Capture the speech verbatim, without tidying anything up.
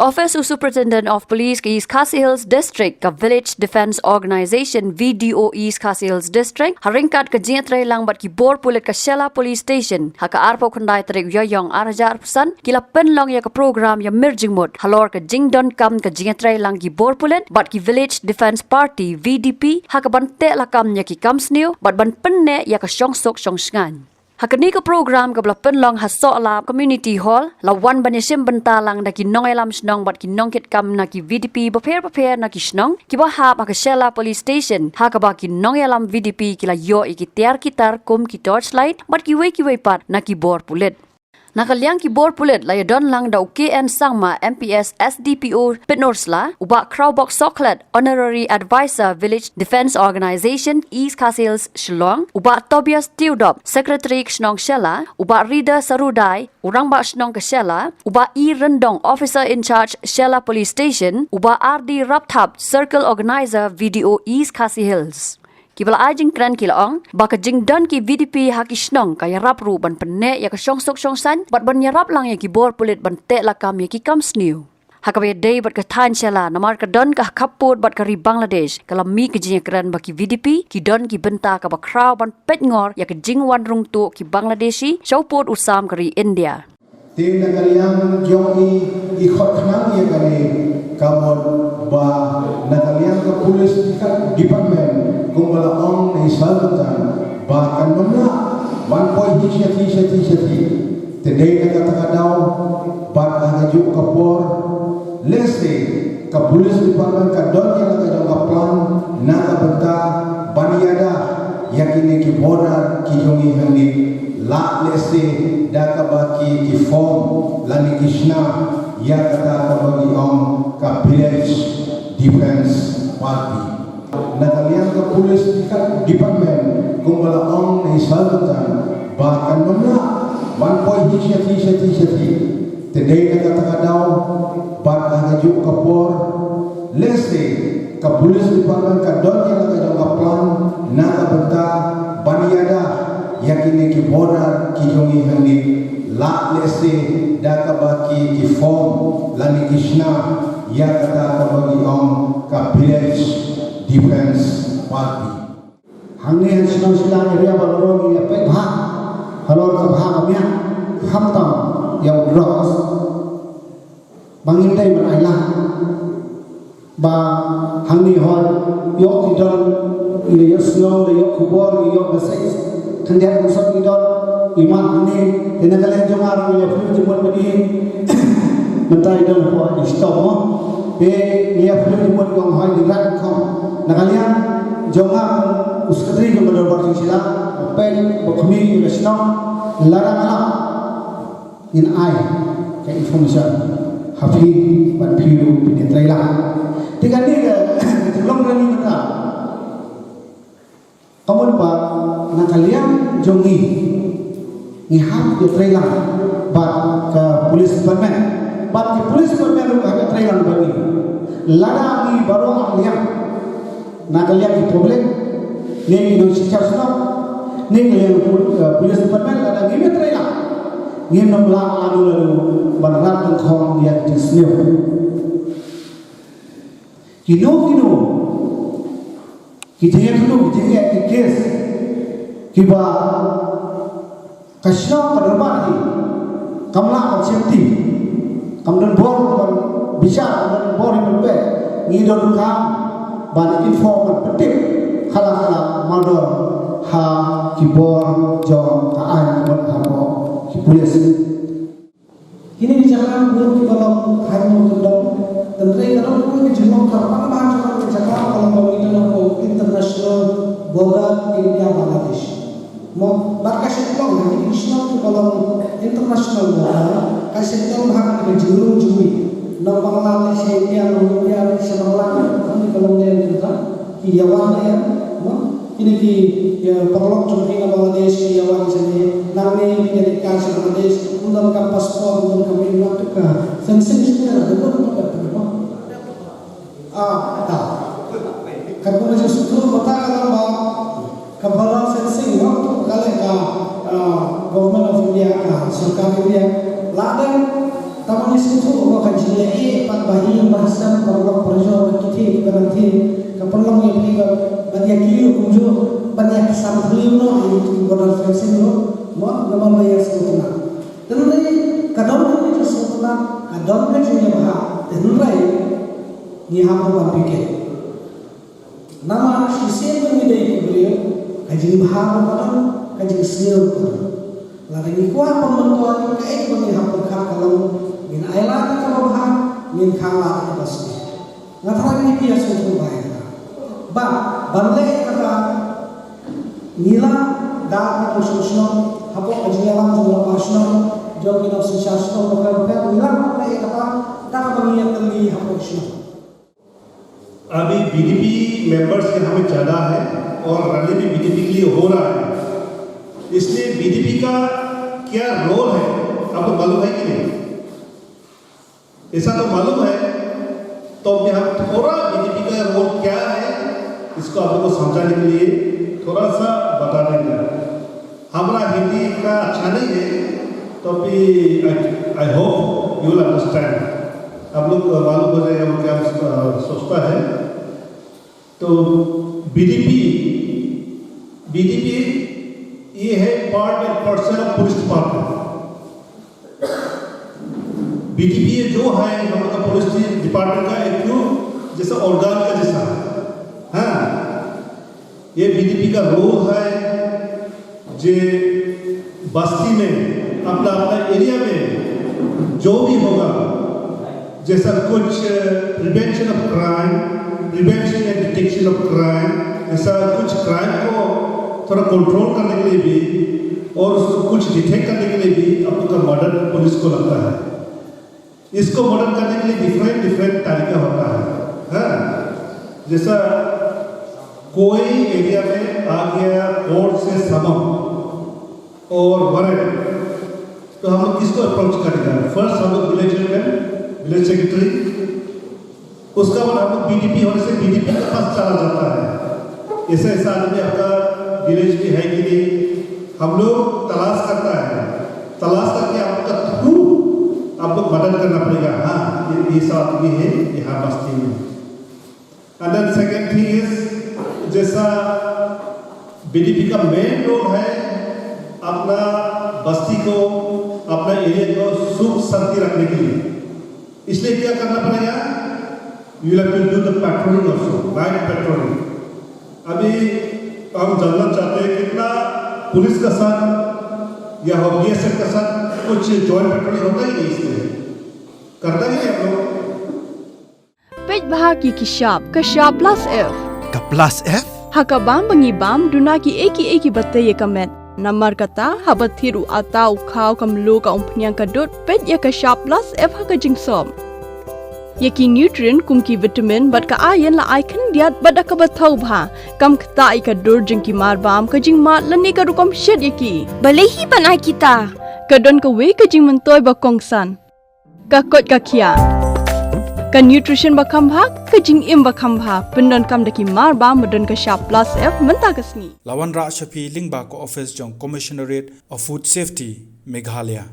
Office u Superintendent of Police ka East Khasi Hills District, ka Village Defence Organisation, V D O East Khasi Hills District, ha ryngkat ka jingïatreilang bad ki bor pulit ka Shella Police Station, ha ka arphew khyndai tarik Ïaïong ar hajar arphew san, ki la pynlong ïa ka program ïamir jingmut halor ka jingdonkam ka jingïatreilang ki bor pulit bad ki Village Defence Party, V D P, ha kaban teh lakam ïa ki kam sniew bad ban pynneh ïa ka shongsuk shongshngaiñ. Ha kane ka program kaba la pynlong ha Sohla Community Hall, la wan ban ïashim bynta lang da ki nongïalam shnong bad ki nongkitkam na ki V D P bapher bapher na ki shnong, kiba hap ha ka Shella Police Station, ha kaba ki nongïalam V D P ki la ïoh ïa ki tiar ki tar kum ki torchlight bad kiwei kiwei pat na ki bor pulit. Na ka liang ki bor pulit la ïadon lang da u K N Sangma, M P S, S D P O Pynursla, u Bah Khrawbok Sohkhlet, Honorary Advisor Village Defence Organisation, East Khasi Hills, Shillong, u Bah Tobias Tewdop, Secretary ka shnong Shella, u Bah Rida Sarudai, u Rangbah shnong ka Shella, u Bah E Ryndong, Officer in Charge, Shella Police Station, u Bah R D Rapthap, Circle Organiser, V D O East Khasi Hills. Kiba la ai jingkren ki la ong ba ka jingdon ki V D P ha ki shnong ka ïarap ruh ban pynneh ïa ka shongsuk shongsaiñ bad ban ïarap lang ïa ki bor pulit ban teh lakam ïa ki kam sniew. Ha kaba ïadei bad ka thaiñ Shella, namar ka don ka ha khappud bad ka ri Bangladesh, ka la mih ka jingïakren ba ki V D P ki don ki bynta kaba khraw ban peitngor ïa ka jingwan rung tuh ki Bangladeshi sha u pud u sam ka ri India. Te na ka liang jong i, i khot khnang ïa kane, ka mut ba na ka liang ka police department, kumba la ong na i Sir Sultan, ba kan ym lah ban poi hi shathie shathie shathie. Te dei na kata ka daw bad ha kajuh ka por, lehse ka police department ka don ïa la ka jong ka plan na ka bynta ban ïada ïa kine ki border ki jong ngi hangne, lah lehse da kaba ki, ki form lane ki shna ïa kata kaba ki ong ka Village Defence Party. Na ka liang ka police department, kumba la ong na i Sir Sultan, ba kan ym lah ban poi hi shathie shathie shathie. Te dei na kata ka daw bad ha kajuh ka por, lehse ka police department ka don ïa la ka jong ka plan na ka bynta ban ïada ïa kine ki border ki jong ngi hangne, lah lehse da kaba ki, ki form lane ki shna ïa kata kaba ki ong ka Village Defence Party. Hangne ha shnong Shella area ba la rong ïa peit bha halor ka bha ka miat, khamtam ïa u drugs, ba ngim dei ban ailad. Ba hangne hoi ïoh ki don, ïoh shnong, ïoh khubor, ïoh message. Khyndiat u sot ki don i mat hangne, te na ka liang jong nga ruh ngi ïa pynjumut bad i. Mynta i don hapoh i stop mo. Te ngi ïa pynjumut kong hoi di rat kong. Na ka liang jong nga u sekretari jong ka dorbar jong Shella, peit ba khmih ïa ka shnong, lada nga lah ngin ai ka information ha phi bad phi ruh phin ïatreilang. Te kane ka jinglong rally mynta ka mut ba na ka liang jong ngi ngi hap ïatreilang bad ka police department. Bad ka police department ruh ka hap ïatreilang bad ngi. Lada ngi baroh ar liang, na ka liang ki public, ne ngi nongshikar shnong, ne ka liang pol-, eh, police department, lada ngim ïatreilang, ngin ym lah lano lano ban rat dyngkhong ïa ka jingsniew. Kino kino ki jingeh, kino ki jingeh, ki case kiba ka shnong ka dorbar hi kam lah ban shimti, kam don bor ban bishar, kam don bor ban peit, ngi donkam ban inform, ban pyntip khlak khlak mardor ha ki bor jong ka aiñ, ban ha ki police. Kine ki jaka bun kiba long ha ri Mawkyndong. Hynrei ka long kawei ka jinglong kyrpang bha jong ka jaka ba long ba ngi don hapoh international border India Bangladesh. Mo, bad ka shet long ha kine ki shnong kiba long international border, ka shet long ha kane ka jingrung jingmih. Nong Bangla leit sha India, nong India leit sha Bangla, kane ka long ne mynta. Ki ïa wan ne em, mo? Kine ki, ïa, paralok jong phi na Bangladesh ki ïa wan shane, nangne phi ïa leit kai sha Bangladesh, ym don kam passport, ym don kam ïa, ym don kam fencing shane, ym don kam fencing, mo? Ah, ta. Katkum ka jingsngewthuh kata ka long ba ka border fencing, mo? Ka leh ka, ah, Government of India, ka Sorkar India. Lada Tang ba ngi sngewthuh ba ka jingïaid pat ba hi ba ha sem paralok parajor bad ki thie ki ba nang thie ka pynlong ïa phi ba ban ïa kylli kumjuh ban ïa ka sam phylliew noh ïa ki border fencing ruh, mo, namar ba ïa sngewtynnat. Te hynrei ka don ka jingïa sngewtynnat, ka don ka jingïa bha, te hynrei ngi hap ban pyrkhat. Namar shisien ba ngi dei ki briew, ka jingbha ruh ka don, ka jingsniew ruh ka don. Lada ngi kwah ban myntoi, kaei kaba ngi hap pyrkhat ka long, ngin ailad ïa kaba bha, ngin khanglad ïa kaba sniew. Nga tharai ngi phi ïa sngewthuh bha ïa kata. Bad ban leh ïa kata, ngi lah da ka kongsan shnong, hapoh ka jingïalang jong ki nongshong shnong, jong ki nongsynshar shnong bapher bapher, ngi lah ban leh ïa kata da kaba ngi ïatylli hapoh shnong. अभी बीडीपी मेंबर्स यहाँ में ज़्यादा है और रैली भी बीडीपी के लिए हो रहा है, इसलिए बीडीपी का क्या रोल है, आपको मालूम है कि नहीं? ऐसा तो मालूम है, तो अभी हम थोड़ा बीडीपी का रोल क्या है, इसको आप लोगों को समझाने के लिए थोड़ा सा बता देंगे। हमारा हिंदी इतना अच्छा नहीं है, तो भी I, I hope you will understand। आप लोग को मालूम हो जाएगा वो क्या, अ, सोचता है। तो बीडीपी, बीडीपी ये है पार्ट एंड पार्सल ऑफ पुलिस डिपार्टमेंट। बीडीपी ये जो है, हम लोग का पुलिस डिपार्टमेंट का एक जो जैसा ऑर्गन का जैसा है। हाँ, ये बीडीपी का रोल है, जे बस्ती में, अपना, अपना एरिया में जो भी होगा, जैसा कुछ प्रिवेंशन ऑफ क्राइम, प्रिवेंशन एंड डिटेक्शन ऑफ क्राइम, जैसा कुछ क्राइम को थोड़ा कंट्रोल करने के लिए भी और उसको कुछ डिटेक्ट करने के लिए भी आप लोग का मदद पुलिस को लगता है। इसको मदद करने के लिए डिफरेंट डिफरेंट तरीका होता है, है। जैसा कोई एरिया में आ गया कोर्ट से समन और वारंट, तो हम लोग किसको अप्रोच करेगा? फर्स्ट हम लोग विलेज चेयरमैन, विलेज सेक्रेटरी, उसका बाद हम लोग बीडीपी होने से बीडीपी के पास चला जाता है, ऐसा ऐसा आदमी आपका विलेज में है कि नहीं, हम लोग तलाश करता है, तलाश करके आपका थ्रू आप लोग मदद करना पड़ेगा। हाँ, ये, ये सब आदमी है यहाँ बस्ती में। And then second thing is, जैसा बीडीपी का मेन रोल है अपना बस्ती को, अपना एरिया को सुख शांति रखने के लिए, इसलिए क्या करना पड़ेगा? You have to do the patrolling also, night patrolling। अभी हम जानना चाहते हैं कितना पुलिस का साथ या बीएसएफ का साथ कुछ जॉइंट पेट्रोलिंग होता ही नहीं इसमें, करता ही नहीं हम लोग। Peit bha ki ki shap, ka shap plus F. Ka plus F? Ha ka bam ba ngi bam, duna ki ei ki ei ki ba tei ïa ka met. Namar kata, haba thied u ata, u khaw, ka mluh, ka umphniang, ka dud, peit ïa ka shap plus F ha ka jingsop. Ïa ki nutrient kum ki vitamin bad ka iron la ai khyndiat bad da kaba thaw bha. Kam ktah ïa ka dur jong ki mar bam, ka jingmad lane ka rukom shet ïa ki. Balei hi ban ai kita? Ka don kawei ka jingmyntoi ba kongsan. Ka koit ka khiah. Ka nutrition ba kham bha, ka jingim ba kham bha. Pyndonkam da ki mar bam ba don ka shap plus F mynta ka sngi. La wanrah sha phi lyngba ka office jong Commissionerate of Food Safety, Meghalaya.